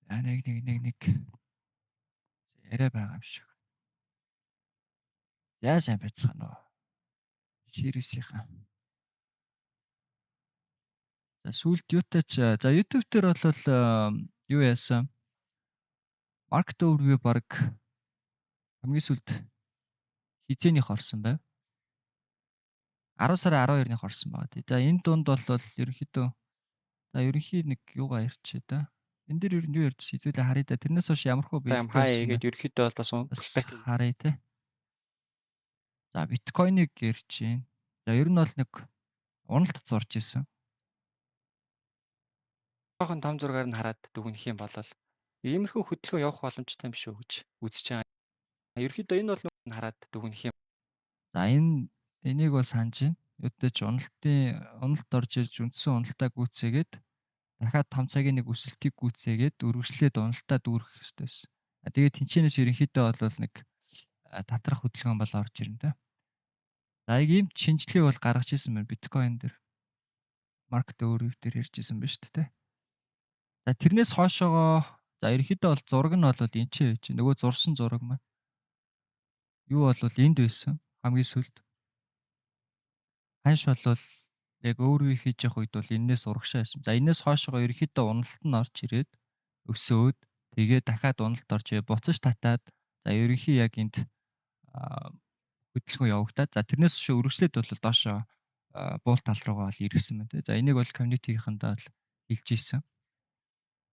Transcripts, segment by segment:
За нэг нэг нэг нэг яриа байгаа юм шиг. За сайн байцгаана уу. Сириусийнхаа. За сүүлд юутай ч за YouTube дээр бол юу яасан? Market overview баг хамгийн сүүлд хизээнийх орсон байв. 10 сарын 12-ных орсон байгаа. За энэ дунд бол ерөнхийдөө за ерөнхий нэг юугаа ярьчих да. Энэ дээр ер нь юу ярьж хэзүүлээ харъя да. Тэрнээс хойш ямар хөө Time high гээд ерөнхийдөө бол бас харъя те. За биткойныг ярьж байна. За ер нь бол нэг уналт зурж исэн. Жохон том зургаар нь хараад дүгнэх юм бол иймэрхүү хөдөлгөөн явах боломжтой юм шүү гэж үзэж байгаа. Ерөнхийдөө энэ бол хараад дүгнэх юм. За энэ энийг бол санаж байна. Юутай ч уналтын уналт орж ирж үндсэн уналтаа гүйцээгээд дахиад том цагийн нэг өсөлтийг гүйцээгээд өргөжлээд уналтаа дүүргэх хэрэгтэй байсан. Тэгээд тэнчэнээс ерөнхийдөө бол нэг татрах хөдөлгөөн бол орж ирнэ тэ. За яг ийм шинжилгээг бол гаргаж ирсэн байна биткойн дээр. Market overview дээр ярьж исэн байна шүү дээ. За тэрнээс хойшоогоо за ерөнхийдөө бол зураг нь бол энэ ч байж. Нөгөө зурсан зураг маань юу бол энд байсан хамгийн сүүлд. Ханш бол яг overview хийж явах үед бол энээс урагшаа байсан. За энээс хойшоогоо ерөнхийдөө уналт нь орж ирээд өсөөд тэгээ дахиад уналт орж ирээ буцаж татаад за ерөнхий яг энд хөдөлгөөн явагдаад за тэрнээс хойш өргөжлөөд бол доошоо буул тал руугаа бол эргэсэн байна те. За энийг бол community-гийнхэндээ бол хэлж ийсэн.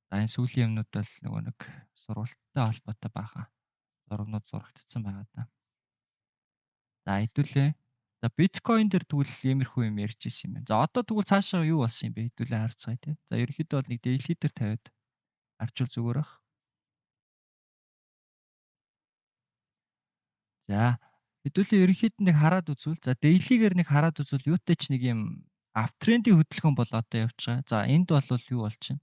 За энэ сүүлийн юмнууд бол нөгөө нэг сургалттай холбоотой бахан зургнууд зурагдсан байгаа да. За хэдүүлээ. За биткойн дээр тэгвэл иймэрхүү юм ярьж исэн юм байна. За одоо тэгвэл цаашаа юу болсон юм бэ? Хэдүүлээ харцгаая те. За ерөнхийдөө бол нэг daily дээр тавиад харчвал зүгээр ах. За хэдүүлээ ерөнхийд нэг хараад үзвэл за daily-гээр нэг хараад үзвэл юутай ч нэг юм аптрендийн хөдөлгөөн бол одоо явж байгаа. За энд бол юу болж байна?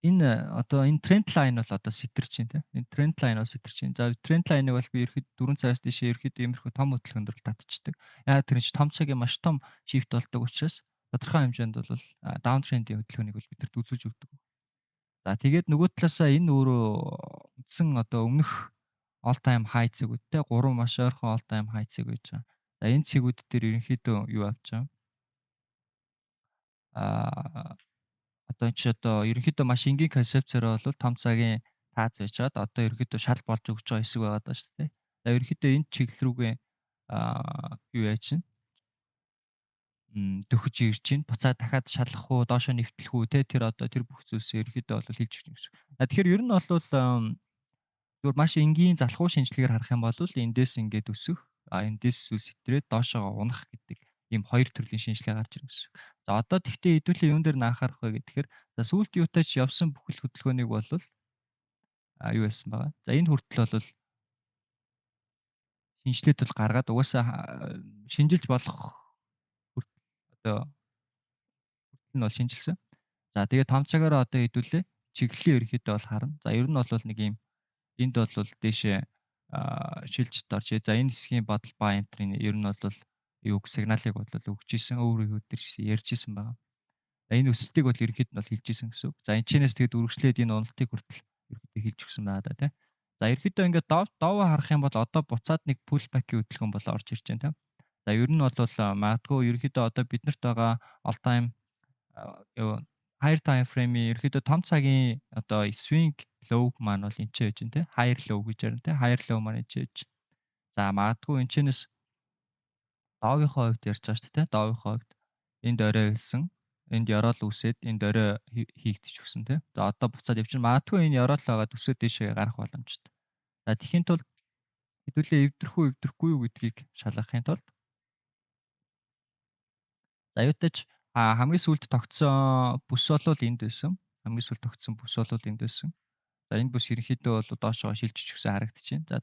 Энэ одоо энэ тренд лайн бол одоо сэтэрч байна тийм. Энэ тренд лайн бол сэтэрч байна. За тренд лайныг бол би ерхэд 4 цагаас тийшээ ерхэд иймэрхүү том хөдөлгөөнд бол татчихдаг. Яагаад тэр чинь том цагийн маш том shift болдог учраас тодорхой хэмжээнд бол даун трендийн хөдөлгөөнийг бол бидэрт үзүүлж өгдөг. За тэгээд нөгөө талаасаа энэ өөрөө үндсэн одоо өмнөх all time high цэгүүдтэй 3 маш ойрхон all time high цэг байж байгаа. За энэ цэгүүд дээр ерөнхийдөө юу авч байгаа? Одоо энэ чи одоо ерөнхийдөө маш энгийн концепцээр бол том цагийн тааз байж байгаад одоо ерөнхийдөө шал болж өгч байгаа хэсэг байгаа даа шүү дээ. За ерөнхийдөө энэ чиглэл рүүгээ юу яаж чинь дөхөж ирж чинь буцаа дахиад шалах уу, доошоо нэвтлэх үү те тэр одоо тэр бүх зүйлсээ ерөнхийдөө бол хэлж өгч гэсэн. Тэгэхээр ер нь бол зүгээр маш энгийн залхуу шинжилгээгээр харах юм бол эндээс ингээд өсөх, эндээс зүйл сэтрээд доошоо унах гэдэг ийм хоёр төрлийн шинжилгээ гарч ирнэ гэсэн. За одоо тэгтээ хэдүүлээ юун дээр нь анхаарах вэ гэхээр за сүүлд юутай ч явсан бүхэл хөдөлгөөнийг бол юу яасан байгаа. За энэ хүртэл бол шинжилээд бол гаргаад угаасаа шинжилж болох хүртэл одоо хүртэл нь бол шинжилсэн. За тэгээ том цагаараа одоо хэдүүлээ чиглэлийн ерөнхийдөө бол харна. За ер нь бол нэг ийм энд бол дээшээ шилжилт орж. За энэ хэсгийн бодол ба энтрийн ер нь бол юуг сигналыг бол өгч исэн, өөр юу дээр ярьж исэн байгаа. За энэ өсөлтийг бол ерөнхийд нь бол хэлж исэн гэсэн үг. За энэ чинээс тэгээд үргэлжлээд энэ уналтыг хүртэл ерөнхийдөө хэлж өгсөн байгаа да тий. За ерөнхийдөө ингээд доовоо харах юм бол одоо буцаад нэг pullback-ийн хөдөлгөөн бол орж ирж байна тий. За ер нь бол магадгүй ерөнхийдөө одоо биднэрт байгаа all time higher time frame-ийн ерөнхийдөө том цагийн одоо swing low маань бол энэ ч байж байна тий. Higher low гэж ярина тий. Higher low маань энэ ч байж. За магадгүй энэ чинээс доовынхоо хувьд ярьж байгаа шүү дээ. Доовынхоо хувьд энд орой хэлсэн, энд ёроол үсээд энд орой хийгдэж өгсөн тий. За одоо буцаад явчихна. Магадгүй энэ ёроол байгаа төсөө дээшээ гарах боломжтой. За тэхийн тулд хэдүүлээ эвдэрх үү эвдэрхгүй юу гэдгийг шалгахын тулд за юутай ч хамгийн сүүлд тогтсон бүс бол энд байсан. Хамгийн сүүлд тогтсон бүс бол энд байсан. За энэ бүс ерөнхийдөө бол доошоо шилжиж өгсөн харагдаж байна. За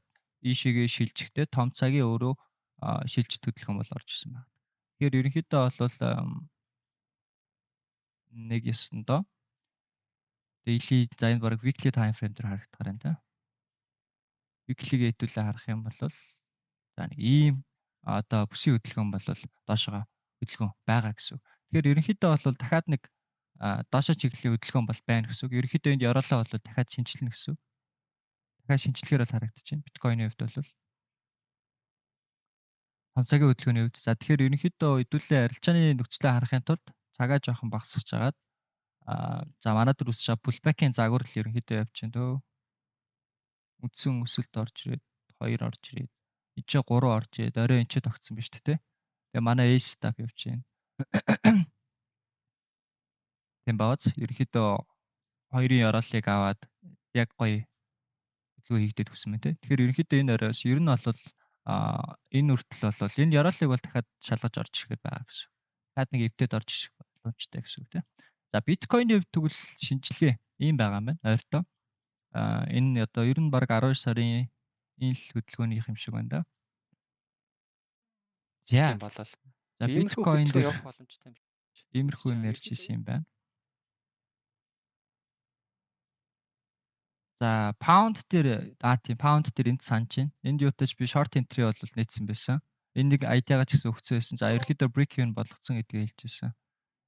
ийшээгээ шилжихдээ том цагийн өөрөө шилжилт хөдөлгөөн бол орж ирсэн байна. Тэгэхээр ерөнхийдөө бол нэг ёсондоо daily за энэ баг weekly time frame дээр харагдахаар байна та. Weekly-гээ хэдүүлээ харах юм бол за нэг ийм одоо бүсийн хөдөлгөөн бол доошоо хөдөлгөөн байгаа гэсэн үг. Тэгэхээр ерөнхийдөө бол дахиад нэг Доошо чиглэлийн хөдөлгөөн бол байна гэсэн үг. Ерөнхийдөө энд ёроолоо бол дахиад шинэчлэнэ гэсэн үг. Дахиад шинэчлэхээр бол харагдаж байна. Биткойны хувьд бол том цагийн хөдөлгөөний хувьд. За, тэгэхээр ерөнхийдөө хэдүүлээ арилжааны нөхцөлөө харахын тулд цагаа жоохон багасгаж агаад, за, манай дээр үсэж байгаа pullback-ийн загвар л ерөнхийдөө явж байна дөө. Үндсэн өсөлт орж ирээд, 2 орж ирээд, энэ ч 3 орж ирээд, орой энэ ч тогтсон биз дээ, тэ. Тэгээ манай A setup явж байна. Тийм бааз ерөнхийдөө хоёрын ёроолыг аваад яг гоё хөдөлгөөн хийгдээд өгсөн байна, те. Тэгэхээр ерөнхийдөө энэ оройс ер нь бол энэ хүртэл бол энэ ёроолыг бол дахиад шалгаж орж ирэхэд байгаа гэсэн. Дахиад нэг эвдээд орж ирэх боломжтой гэсэн үг, те. За, биткойны хувьд тэгвэл шинжилгээ ийм байгаа юм байна. Ойртоо. Энэ одоо ер нь баг 12 сарын энэ л хөдөлгөөнийх юм шиг байна да. За. Болол. За, биткойн дээр явах боломжтой юм. Иймэрхүү юм ярьж исэн юм байна. За, паунд дээр, тийм, паунд дээр энд санаж байна. Энд юутай ч би short entry бол нээсэн байсан. Энэ нэг idea-гаа ч гэсэн өгсөн байсан. За, ерөөхдөө break even болгоцсон гэдгийг хэлж ирсэн.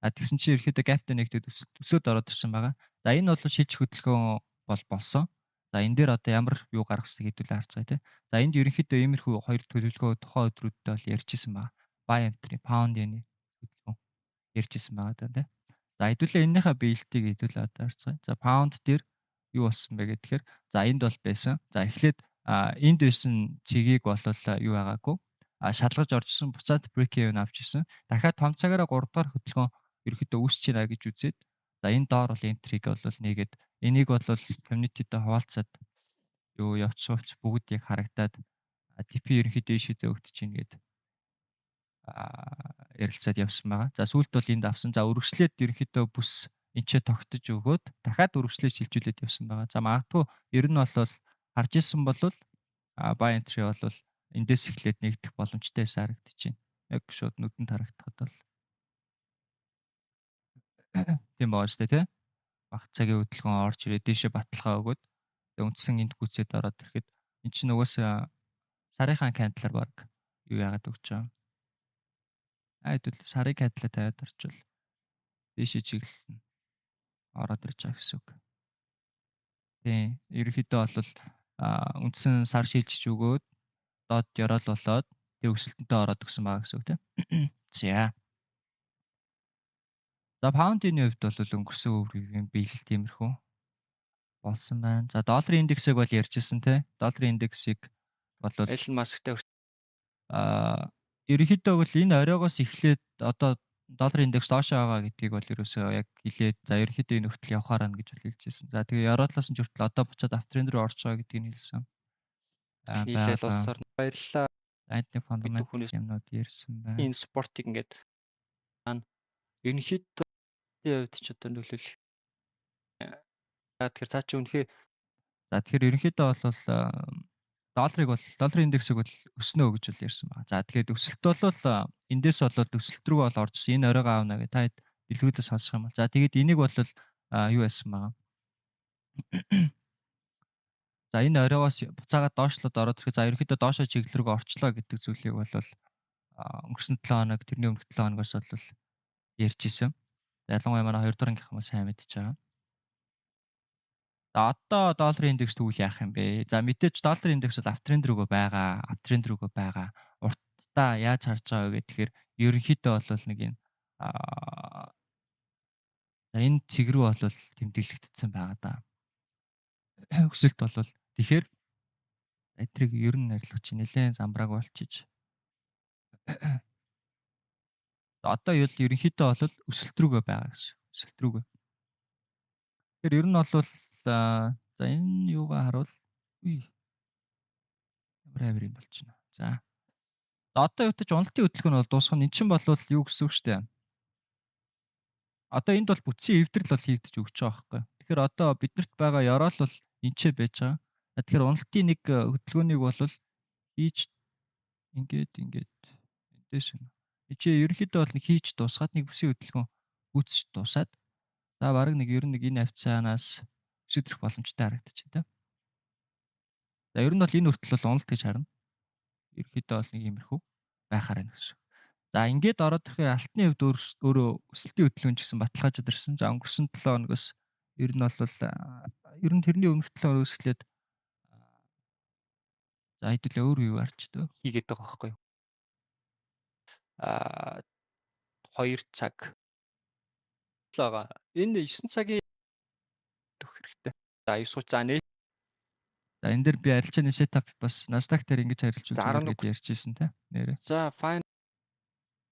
Тэгсэн чинь ерөөхдөө gap-тай нэгдээд өсөөд ороод ирсэн байгаа. За, энэ бол шилжих хөдөлгөөн бол болсон. За, энэ дээр одоо ямар юу гаргасныг хэдүүлээ харцгаая, тий. За, энд ерөнхийдөө иймэрхүү хоёр төлөвлөгөө тухайн өдрүүдэд бол ярьж исэн байгаа. Buy entry, pound yen хөдөлгөөн ярьж исэн байгаа даа, тий. За, хэдүүлээ энэнийхээ биелтийг хэдүүлээ одоо харцгаая. За, pound дээр юу болсон бэ гэхээр, за, энд бол байсан. За, эхлээд энд байсан цэгийг бол юу байгаагүй. Шалгаж оржсон, буцаад break even авч исэн. Дахиад том цагаараа 3 дахь хөдөлгөөн ерөөхдөө үүсэж байна гэж үзээд, за, энэ доор бол entry-г бол нэгээд, энийг бол community-тэй хуваалцаад юу явчихвч бүгд яг харагдаад, TP ерөнхийдөө ийшээ зөөгдөж чинь гээд ярилцаад явсан байгаа. За, сүүлд бол энд авсан. За, өргөжлээд ерөнхийдөө бүс энэ ч тогтож өгөөд дахиад өргөжлөө шилжүүлээд явсан байгаа. За, магадгүй ер нь бол харж исэн бол buy entry бол эндээс эхлээд нэгдэх боломжтой харагдаж байна. Яг шууд нүдэнд харагдахад бол тийм байгаа шүү дээ, тий. Баг цагийн хөдөлгөөн орж ирээд дээшээ баталгаа өгөөд, тэгээ үндсэн энд гүцээд ороод ирэхэд эн чинь угаасаа сарынхаа candle-аар баг юу яагаад өгч байгаа. Айдвал сарын candle-аа тавиад орчвол дээшээ чиглэл нь ороод ирж байгаа гэсэн үг. Тийм. Ерөнхийдөө бол үндсэн сар шилжиж өгөөд, доод ёроол болоод, тэг өсөлтөнтэй ороод өгсөн байгаа гэсэн үг, тийм. За. За, паундын хувьд бол өнгөрсөн өврийн биелэл тиймэрхүү болсон байна. За, долларын индексийг бол ярьжсэн, те. Долларын индексийг бол Elon Musk-тай ерөнхийдөө бол энэ оройгоос эхлээд одоо долларын индекс доошоо байгаа гэдгийг бол ерөөсөө яг хэлээд, за, ерөнхийдөө энэ хүртэл явахаар байна гэж бол хэлж ирсэн. За, тэгээ ёроолоос нь хүртэл одоо буцаад uptrend руу орж байгаа гэдгийг нь хэлсэн. Нийлээл улс орно. Баярлалаа. Эндний fundamental юмнууд ярьсан байна. Энэ support-ыг ингээд ерөнхийдөө хувьд ч одоо нөлөөлөх. Тэгэхээр цаа чи үнэхээр За, тэгэхээр ерөнхийдөө бол долларыг бол долларын индексийг бол өснө гэж бол ярьсан байна. За, тэгэхээр өсөлт бол эндээс бол өсөлт рүү бол оржсэн. Энэ оройгоо авна гэх та дэлгэрүүлээ сонсох юм бол. За, тэгээд энийг бол юу яасан байгаа. За, энэ оройгоос буцаагаад доошлоод ороод ирэхэд, за, ерөнхийдөө доошоо чиглэл рүү орчлоо гэдэг зүйлийг бол өнгөрсөн 7 хоног, тэрний өмнөх 7 хоногоос бол ярьж исэн. Ялангуяа манай 2 дугаар ангийнхан сайн мэдчихэж байгаа. За, одоо долларын индекс тэгвэл яах юм бэ? За, мэдээж долларын индекс бол uptrend рүүгээ байгаа, uptrend рүүгээ байгаа. Уртдаа яаж харж байгаа вэ гэхээр ерөнхийдөө бол нэг энэ энэ цэг рүү бол тэмдэглэгдсэн байгаа да. Өсөлт бол тэгэхээр эдрийг ер нь арилгах чинь нэлээд замбрааг болчиж. Одоо юу ерөнхийдөө бол өсөлт рүүгээ байгаа гэсэн. Өсөлт рүүгээ. Тэгэхээр ер нь бол за, энэ юугаа харуул, үе, ямар авир юм болчихно. За. Одоо юу гэж уналтын хөдөлгөөн бол дуусах нь эн чинь бол юу гэсэн үг штэ. Одоо энд бол бүтсэн эвдрэл бол хийгдэж өгч байгаа байхгүй. Тэгэхээр одоо биднэрт байгаа ёроол бол энэ ч байж байгаа. Тэгэхээр уналтын нэг хөдөлгөөнийг бол хийж ингээд ингээд эндээс нь чи ерөнхийдөө бол нэг хийж дуусгаад, нэг бүсийн хөдөлгөөн гүйцэж дуусаад, за, бараг нэг ер нь нэг энэ хавцаанаас өсөж ирэх боломжтой харагдаж байна, тийм. За, ер нь бол энэ хүртэл бол уналт гэж харна. Ерөнхийдөө бол нэг иймэрхүү байхаар байна гэсэн. За, ингээд ороод ирэхээр алтны хувьд өөрөө өсөлтийн хөдөлгөөн ч гэсэн баталгаажаад ирсэн. За, өнгөрсөн 7 хоногоос ер нь бол ер нь тэрний өмнөх 7 хоногоос эхлээд, за, хэдүүлээ өөр юу харч дөө. Хийгээд байгаа байхгүй юу? 2 цаг байгаа. Энэ 9 цагийн өгөх хэрэгтэй. За, 9:30, за, нэ. За, энэ дээр би арилжааны setup бас Nasdaq дээр ингэж арилжуул зүгээр гэдээ ярьжсэн те. Нэрээ. За, fine,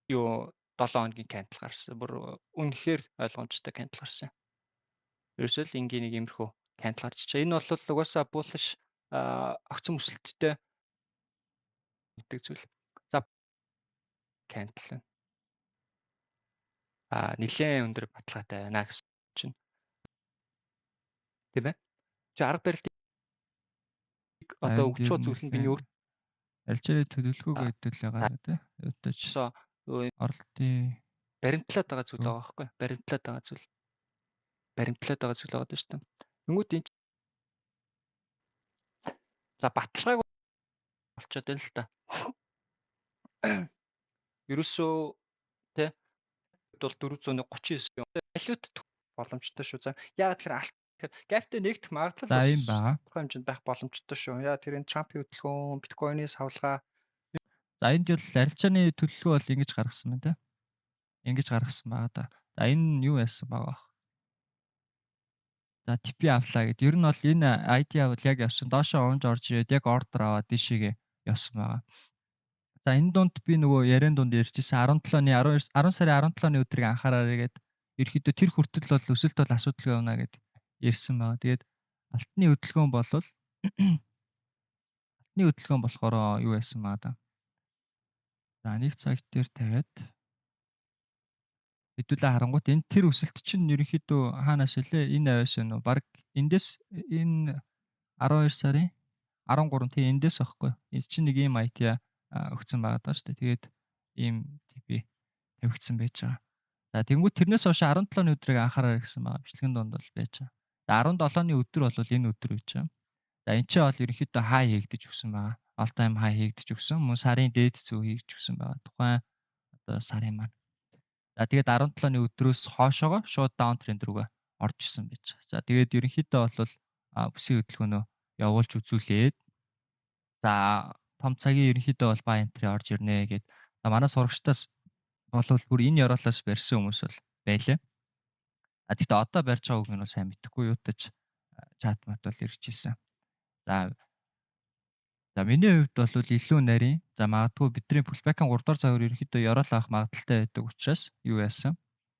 юу, 7 хоногийн candle гарсан. Бүр үнэхээр ойлгомжтой candle гарсан. Ерөөсөө л энгийн нэг иймэрхүү candle гарч чаа. Энэ бол угаасаа bullish, огцом өсөлттэй гэдэг зүйл. За, candle байна. Нилээн өндөр баталгаатай байна гэсэн чинь. Тийм ээ. Чи арга барилтыг одоо өгч байгаа зүйл нь биний өөр арилжааны төлөвлөгөөгөө хэдүүлээ гараа тий. Юутай ч оролтын баримтлаад байгаа зүйл байгаа байхгүй, баримтлаад байгаа зүйл. Баримтлаад байгаа зүйл байгаа шүү дээ. Тэнгүүд энэ, за, баталгааг болчиход байна л та. Ерөөсөө тэ бол 439 юм. Валют боломжтой шүү. За, яагаад тэгэхээр алт gap тай нэгдэх магадлал бас ийм байгаа. Тодорхой хэмжээнд байх боломжтой шүү. Яа, тэр энэ Трампын хөдөлгөөн, биткойны савлгаа. За, энд бол арилжааны төлөвлөгөө бол ингэж гаргасан байна те. Ингэж гаргасан байгаа да. За, энэ юу яасан байгаа бах. За, TP авлаа гэд. Ер нь бол энэ idea бол яг явсан. Доошоо унж орж ирээд яг order аваад дээшээгээ явсан байгаа. За, энэ дунд би нөгөө яриан дунд ярьжсэн 17-ны 12 10 сарын 17-ны өдрийг анхаараарай гэд, ерөөхдөө тэр хүртэл бол өсөлт бол асуудалгүй явна гэд ярьсан байгаа. Тэгээд алтны хөдөлгөөн болохоор юу яасан баа да. За, нэг цаг дээр тавиад хэдүүлээ харангуут энэ тэр өсөлт чинь ерөнхийдөө хаанаас вүлээ? Энэ аваас байна уу? Баг эндээс, энэ 12 сарын 13, тий, эндээс байхгүй. Энэ чинь нэг ийм idea өгсөн байгаа даа шүү дээ. Тэгээд ийм TP тавигдсан байж байгаа. За, тэгэнгүүт тэрнээс хойш 17-ны өдрийг анхаараа гэсэн байгаа. Бичлэгэн донд бол байж байгаа. За, 17-ны өдөр бол энэ өдөр байж байгаа. За, энэ ч бол ерөнхийдөө хай хийгдэж өгсөн байгаа. All time high хийгдэж өгсөн. Мөн сарын дээд зүү хийгдэж өгсөн байгаа. Тухайн одоо сарын маань. За, тэгээд 17-ны өдрөөс хоошоогоо шууд down trend рүүгээ орж исэн байж байгаа. За, тэгээд ерөнхийдөө бол бүсийн хөдөлгөөнөө явуулж үзүүлээд, за, том цагийн ерөнхийдөө бол buy entry орж ирнэ гэд. За, манай сурагчдаас болвол бүр энэ ёроолоос барьсан хүмүүс бол байлаа. А тэгтээ одоо барьж байгаа үг нь сайн мэдэхгүй, юутаж чат мат бол ирж исэн. За за, миний хувьд бол илүү нарийн, за, магадгүй бидний pullback-ын 3 дугаар цагаар ерөнхийдөө ёроол авах магадлалтай байдаг учраас юу яасан?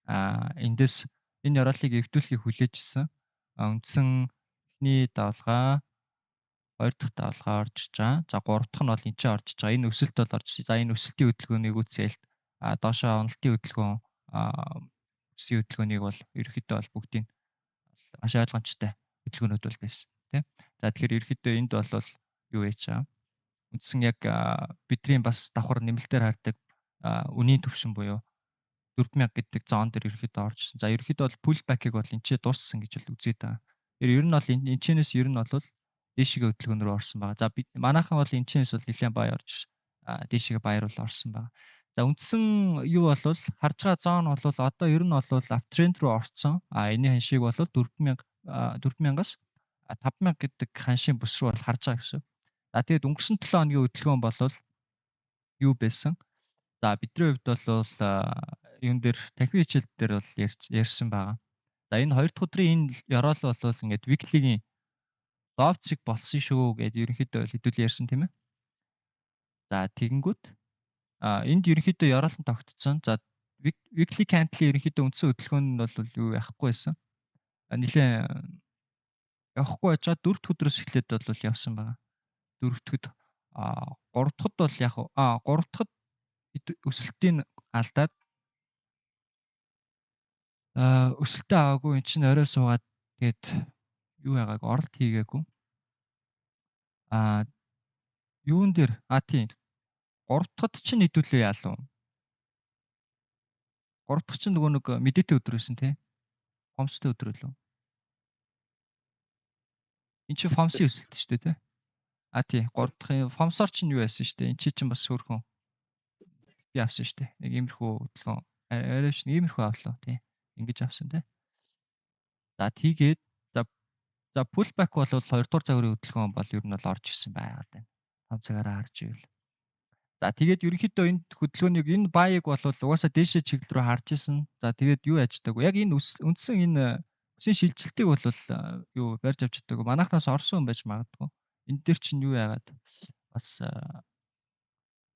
Эндээс энэ ёроолыг эвдүүлэхийг хүлээж исэн. Үндсэн эхний давалгаа, хоёр дахь давалгаа орж иж байгаа. За, гурав дахь нь бол энэ ч орж иж байгаа. Энэ өсөлт бол орж. За, энэ өсөлтийн хөдөлгөөнийг үзээлт доошоо уналтын хөдөлгөөн, өслийн хөдөлгөөнийг бол ерөнхийдөө бол бүгдийг маш ойлгомжтой хөдөлгөөнүүд бол байсан тийм. За, тэгэхээр ерөнхийдөө энд бол юу яаж байгаа? Үндсэн яг бидний бас давхар нэмэлтээр хардаг үнийн түвшин буюу 4000 гэдэг zone дээр ерөнхийдөө орж ирсэн. За, ерөнхийдөө бол pullback-ыг бол энэ ч дууссан гэж бол үзээд байгаа. Ер нь бол энэ энэчнээс ер нь бол дээшгээ хөдөлгөөн рүү орсон байгаа. За, би манайхан бол энэчнээс бол нэлээд buy орж, дээшгээ buy руу орсон байгаа. За, үндсэн юу болвол харж байгаа zone бол одоо ер нь бол uptrend руу орцсон. А энэний ханшийг бол 4000, 4000-аас 5000 гэдэг ханшийн бүс рүү бол харж байгаа гэсэн. За, тэгээд өнгөрсөн 7 хоногийн хөдөлгөөн бол юу байсан? За, бидний хувьд бол юун дээр, танхимын хичээл дээр бол ярьсан байгаа. За, энэ хоёр дахь өдрийн энэ ёроол бол ингээд weekly-гийн low цэг болсон шүү гэдээ ерөнхийдөө бол хэдүүл ярьсан, тийм ээ. За, тэгэнгүүт энд ерөнхийдөө ёроолон тогтцсон. За, weekly candle-ийн ерөнхийдөө үндсэн хөдөлгөөн нь бол юу яахгүй байсан. Нилээн явахгүй байж байгаа, дөрөв дэх өдрөөс эхлээд бол явсан байгаа. Дөрөв дэхэд, гурав дахьд бол яг гурав дахьд өсөлтийг алдаад, өсөлтөө аваагүй, эн чинь орой суугаад тэгээд юу яагааг оролт хийгээгүй. Юун дээр, тийм, гурав дахьд чинь хэдүүлээ яалав. Гурав дахь чинь нөгөө нэг мэдээтэй өдөр байсан, тий. FOMC той өдөр лөө. Энд чинь FOMC-ийн өсөлт шүү дээ, тий. А тий, гурав дахь FOMC-оор чинь юу яасан шүү дээ. Энд чинь бас хөөрхөн Би авсан шүү дээ. Нэг иймэрхүү хөдөлгөөн арай ш иймэрхүү авлаа тий. Ингэж авсан тий. За, тэгээд за pullback бол 2 дугаар цагийн хөдөлгөөн бол ер нь бол орж ирсэн байгаад байна. Том цагаараа харж ивэл. За, тэгээд ерөнхийдөө энэ хөдөлгөөнийг, энэ buy-ыг бол угаасаа дээшээ чиглэл рүү харж исэн. За, тэгээд юу яжтаагүй. Яг энэ үндсэн энэ үсийн шилжилтийг бол юу барьж авч чадаагүй. Манайхнаас орсон юм байж магадгүй. Энэ дээр чинь юу яагаад бас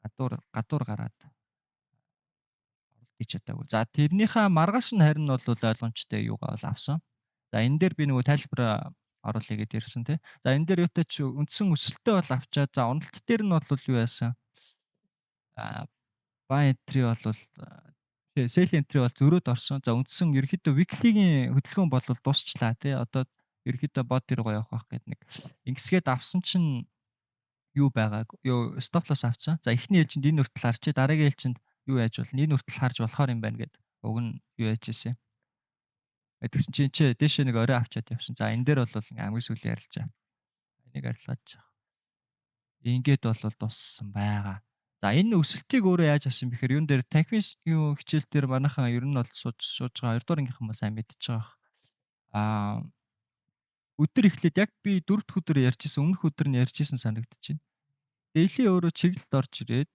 гадуур гараад оролт хийж чадаагүй. За, тэрнийхээ маргааш нь харин бол ойлгомжтой юугаа бол авсан. За, энэ дээр би нөгөө тайлбар оруулъя гэдээ ирсэн тий. За, энэ дээр юутай чи үндсэн өсөлтөө бол авчаад, за, уналт дээр нь бол юу яасан? Buy entry бол, sell entry бол зөрөөд орсон. За, үндсэн ерөнхийдөө weekly-гийн хөдөлгөөн бол дуусчлаа тий. Одоо ерөнхийдөө body руу явах байх гэдэг нэг ингэсгээд авсан чинь юу байгааг юу stop loss авцсан. За, эхний ээлжинд энэ хүртэл харчээ, дараагийн ээлжинд юу яаж болно? Энэ хүртэл харж болохоор юм байна гэд уг нь юу яаж исэн. Тэгсэн чинь чи дээшээ нэг орой авчаад явсан. За, энэ дээр бол хамгийн сүүлийн ярилцаа. Энийг арилгаж. Ингээд бол дууссан байгаа. За, энэ өсөлтийг өөрөө яаж авсан бэхээр юун дээр танхимын юу хичээл дээр манайхан ер нь бол сууж сууж байгаа 2 дугаар ангийнхан бол сайн мэдчихэж байгаа. Өдөр эхлээд яг би дөрөв дэх өдөр ярьжсэн, өмнөх өдөр нь ярьжсэн санагдчихэв. Daily өөрөө чиглэлд орж ирээд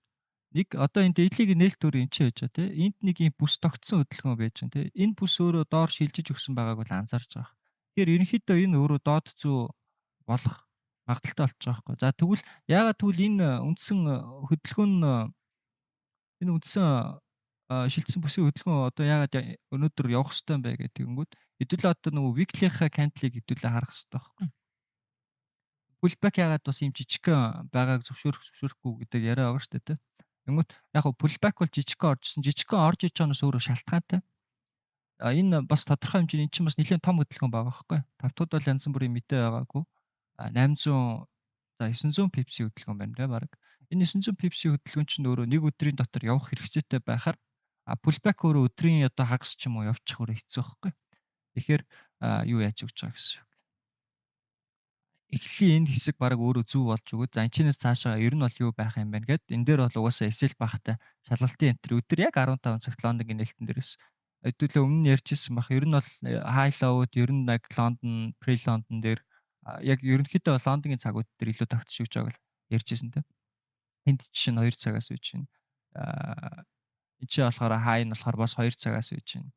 нэг одоо энэ daily-гийн нээлт өөрөө энэ ч байж байгаа, тий. Энд нэг юм бүс тогтсон хөдөлгөөн байж байгаа, тий. Энэ бүс өөрөө доор шилжиж өгсөн байгааг бол анзаарч байгаа. Тэгэхээр ерөнхийдөө энэ өөрөө доод зүү болох магадлалтай болчих жоох байхгүй. За, тэгвэл яагаад тэгвэл энэ үндсэн хөдөлгөөн нь, энэ үндсэн шилжсэн бүсийн хөдөлгөөн одоо яагаад өнөөдөр явах ёстой юм бэ гэх тэгэнгүүт хэдүүлээ одоо нөгөө weekly-ийнхаа candle-ыг хэдүүлээ харах хэрэгтэй байхгүй. Pullback яагаад бас ийм жижигхэн байгааг зөвшөөрөх зөвшөөрөхгүй гэдэг яриа байгаа шүү дээ, тэ. Тэнгүүт яг хөө pullback бол жижигхэн оржсэн. Жижигхэн орж иж байгаанаас өөрөө шалтгаантай. А энэ бас тодорхой хэмжээний, энэ чинь бас нэлээд том хөдөлгөөн байгаа байхгүй. Тавтууд бол янз бүрийн мэдээ байгаагүй. 800, за, 900 pips-ийн хөдөлгөөн байна те баг. Энэ 900 pips-ийн хөдөлгөөн чинь өөрөө нэг өдрийн дотор явах хэрэгцээтэй байхаар а pullback өөрөө өдрийн одоо хагас ч юм уу явчих өөрөө хэцүү байхгүй. Тэгэхээр юу яаж өгч байгаа гэсэн үг. Эхлийн энэ хэсэг баг өөрөө зөв болж өгөөд, за, энэ чинээс цаашаа ер нь бол юу байх юм бэ гэд энэ дээр бол угаасаа SL багтай шалгалтын entry өдөр яг 15 цагт Лондонгийн нээлтэн дээр байсан. Хэдүүлээ өмнө нь ярьжсэн баг. Ер нь бол high low-д ер нь яг Лондон, pre Лондон дээр яг ерөнхийдөө Лондонгийн цагууд дээр илүү тогтож өгч байгааг л ярьжсэн тийм. Энд жишээ нь 2 цагаас үйж байна. Энэ чинь болохоор high нь болохоор бас 2 цагаас үйж байна.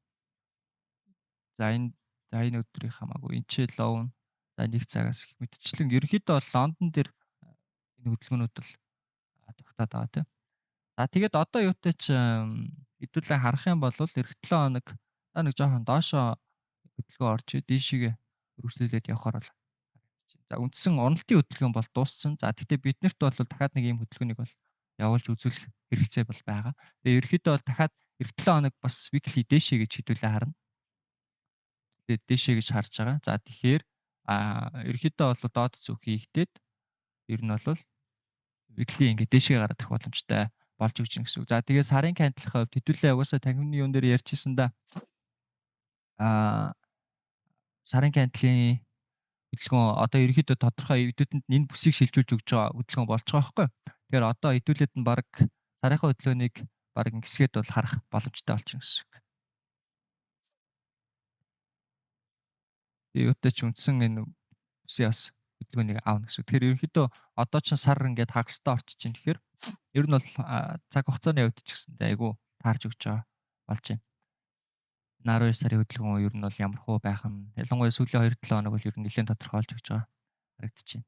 За, энэ өдрийн хамаагүй. Энэ чи low нь за 1 цагаас гэх мэтчлэн ерөнхийдөө бол Лондон дээр энэ хөдөлгөөнүүд бол тогтоод байгаа тийм. За, тэгээд одоо юутай ч хэдүүлээ харах юм бол эх 7 хоног за нэг жоохон доошоо хөдөлгөөн орж дийшигээ өргөжлүүлээд явхаар бол харагдчихэв. За, үндсэн уналтын хөдөлгөөн бол дууссан. За, тэгтээ биднэрт бол дахиад нэг ийм хөдөлгөөнийг бол явуулж үзүүлэх хэрэгцээ бол байгаа. Тэгээ ерөнхийдөө бол дахиад эх 7 хоног бас weekly дээшээ гэж хэдүүлээ харна. Тэгээд дээшээ гэж харж байгаа. За, тэгэхээр ерөнхийдөө бол доод зүг хийгдээд ер нь бол weekly ингээд дээшээ гараад ирэх боломжтой болж өгч гин гэсэн үг. За, тэгээ сарын candle-ийн хувьд хэдүүлээ угаасаа танхимны юун дээр ярьчихсан да. Сарын candle-ийн хөдөлгөөн одоо ерөнхийдөө тодорхой хэдүүдэнд энэ бүсийг шилжүүлж өгч байгаа хөдөлгөөн болж байгаа байхгүй. Тэгэхээр одоо хэдүүлээд нь баг сарынхаа хөдөлгөөнийг баг ингэсгээд бол харах боломжтой болчихно гэсэн үг. Тэгээ юутай ч үндсэн энэ бүсийн бас хөдөлгөөнийг аавна гэсэн. Тэгэхээр ерөнхийдөө одоо ч сар ингээд хагастай орчиж чинь, тэгэхээр ер нь бол цаг хугацааны хувьд ч гэсэндээ айгүй таарч өгч байгаа болж байна. 12 сарын хөдөлгөөн ер нь бол ямар хуу байх нь, ялангуяа сүүлийн 2-7 хоног бол ер нь нэлээд тодорхойлж өгч байгаа харагдаж байна.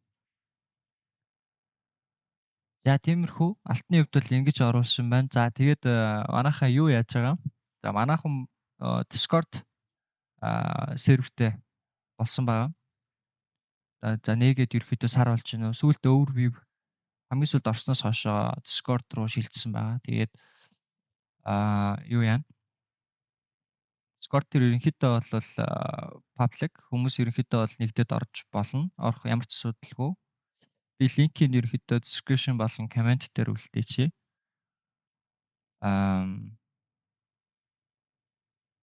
За, тиймэрхүү алтны хувьд бол ингэж оруулсан байна. За, тэгээд манайхаа юу яаж байгаа? За, манайхан Discord сервертэй болсон байгаа. За, нээгээд ерөөхдөө сар болж байна. Сүүлд overview хамгийн сүүлд орсноос хойш Discord руу шилжсэн байгаа. Тэгээд юу яана? Discord дээр ерөнхийдөө бол public, хүмүүс ерөнхийдөө бол нэгдээд орж болно. Орох ямар ч асуудалгүй. Би линкийг ерөнхийдөө description болон comment дээр үлдээчихье.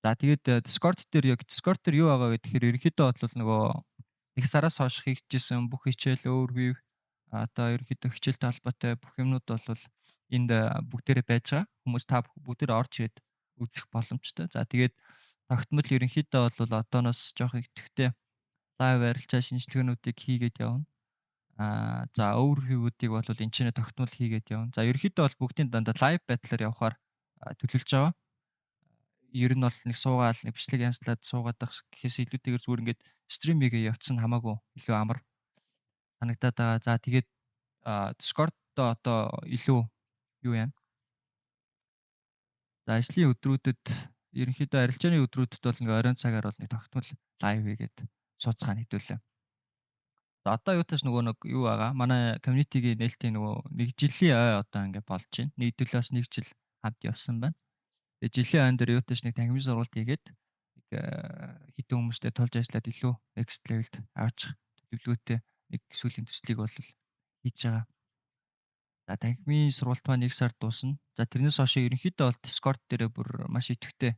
За, тэгээд Discord дээр, яг Discord дээр юу байгаа гэхээр ерөнхийдөө бол нөгөө нэг сараас хойш хийгдчихсэн бүх хичээл, overview, Одоо ерөнхийдөө хичээлтэй холбоотой бүх юмнууд бол энд бүгдээрээ байж байгаа. Хүмүүс та бүгдээрээ орж ирээд үзэх боломжтой. За тэгээд тогтмол ерөнхийдөө бол одооноос жоох идэвхтэй live арилжаа шинжилгээнүүдийг хийгээд явна. За overview-уудыг бол энэ ч тогтмол хийгээд явна. За ерөнхийдөө бол бүгдийн дандаа live байдлаар явахаар төлөвлөж байгаа. Ер нь бол нэг суугаал нэг бичлэг янзлаад суугаад байх гэхээс илүүтэйгээр зүгээр ингээд stream хийгээ явцсан хамаагүй илүү амар санагдаад байгаа. За тэгээд Discord-доо одоо илүү юу яана. За ажлын өдрүүдэд ерөнхийдөө арилжааны өдрүүдэд бол ингээ оройн цагаар бол нэг тогтмол live хийгээд сууцгаана хэдүүлээ. За одоо юутаас нөгөө нэг юу байгаа. Манай community-гийн нээлтийн нөгөө нэг жилийн ой одоо ингээ болж байна. Нэг төлөөс нэг жил хамт явсан байна. Тэгээ жилийн ойн дээр юутаас нэг танхимын сургалт хийгээд нэг хэдэн хүмүүстэй тулж ажиллаад илүү next level-д авчих төлөвлөгөөтэй нэг сүүлийн төслийг бол хийж байгаа. За танхимын сургалт маань 1 сард дуусна. За тэрнээс хойш ерөнхийдөө бол Discord дээрээ бүр маш идэвхтэй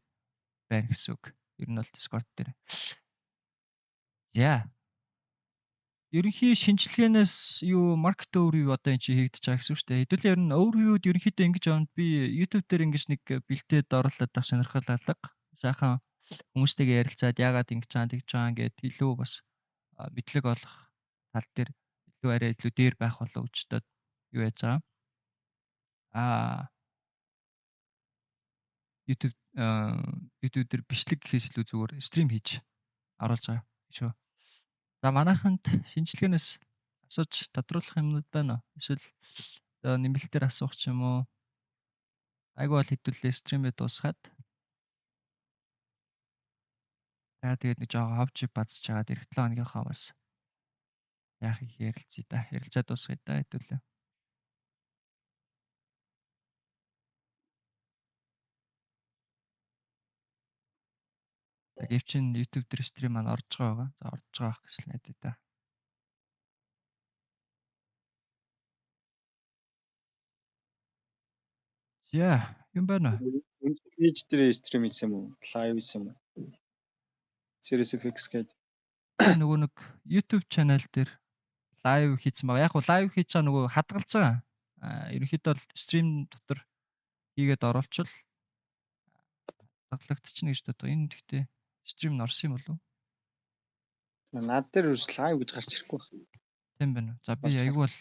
байна гэсэн үг. Ер нь бол Discord дээр. За. Ерөнхий шинжилгээнээс юу market overview одоо энэ чи хийгдэж байгаа гэсэн үг шүү дээ. Хэдүүлээ ер нь overview-д ерөнхийдөө ингэж явна. Би YouTube дээр ингэж нэг бэлтээд оруулаад байх сонирхол алга. Сайхан хүмүүстэйгээ ярилцаад яагаад ингэж байгаа тэгж байгаа ингээд илүү бас мэдлэг олох тал дээр илүү арай илүү дээр байх болов гэж бодоод юу яаж байгаа. YouTube YouTube дээр бичлэг гэхээс илүү зүгээр stream хийж оруулж байгаа шүү. За манайханд шинжилгээнээс асууж тодруулах юмнууд байна уу? Эсвэл нэмэлтээр асуух ч юм уу? Айгүй бол хэдүүлээ stream ээ дуусгаад. За тэгээд нэг жоохон ховж базж чагаад эх 7 хоногийнхоо бас яах их ярилцъя да. Ярилцаа дуусгая да хэдүүлээ. За гэвч энэ YouTube дээр stream маань орж байгаа. За орж байгаа ах гэж л найдаа да. За юм байна уу? Page дээр stream хийсэн юм уу? Live хийсэн юм уу? Series FX гэдэг. Нөгөө нэг YouTube channel дээр live хийсэн байгаа. Яг гоо live хийж байгаа нөгөө хадгалж байгаа. Ерөнхийдөө бол stream дотор хийгээд оруулчвал хадгалагдчихна гэж боддог. Энэ гэхдээ stream нь орсон юм болов уу? Над дээр юус live гэж гарч ирэхгүй байна. Тийм байна уу? За би айгүй бол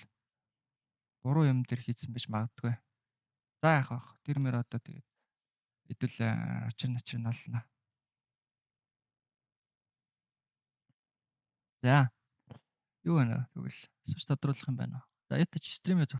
буруу юм дээр хийсэн байж магадгүй. За яах вэ? Тэр мөр одоо тэгээд хэдүүл учир начир нална. За юу байна тэгвэл асууж тодруулах юм байна уу? За ятаж stream ээ